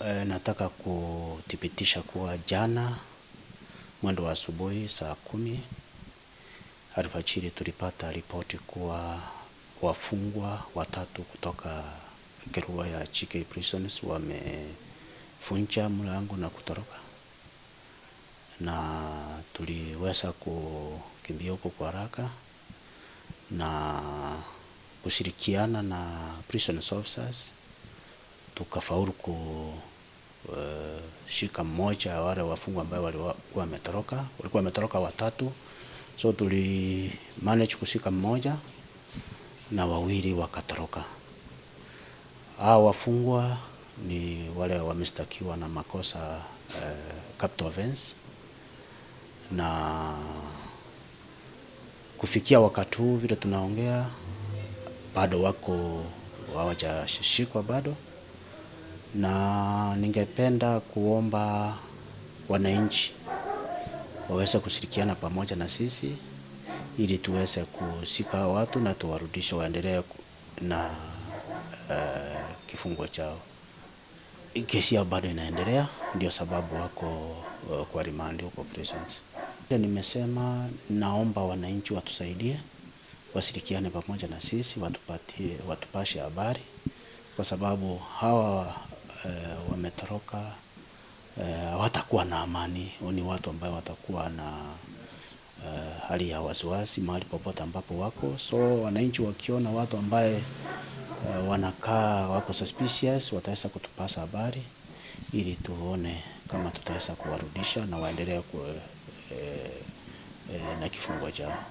Nataka kuthibitisha kuwa jana mwendo wa asubuhi saa 10 alfajiri tulipata ripoti kuwa wafungwa watatu kutoka gerua ya GK Prisons wamevunja mlango na kutoroka, na tuliweza kukimbia huko kwa haraka na kushirikiana na prison officers tukafaulu kushika mmoja wale wafungwa ambao walikuwa wametoroka. Walikuwa wametoroka watatu, so tuli manage kushika mmoja na wawili wakatoroka. Hao wafungwa ni wale wameshtakiwa na makosa capital offense, na kufikia wakati huu vile tunaongea bado wako hawajashikwa bado, na ningependa kuomba wananchi waweze kushirikiana pamoja na sisi ili tuweze kushika watu na tuwarudishe waendelee na kifungo chao. Kesi yao bado inaendelea, ndio sababu wako kwa remand huko prisons. Nimesema naomba wananchi watusaidie, washirikiane pamoja na sisi, watupashe habari, kwa sababu hawa wametoroka, hawatakuwa na amani. Ni watu ambao watakuwa na hali ya wasiwasi mahali popote ambapo wako. So wananchi wakiona watu ambaye wanakaa wako suspicious, wataweza kutupasa habari ili tuone kama tutaweza kuwarudisha na waendelee na kifungo chao.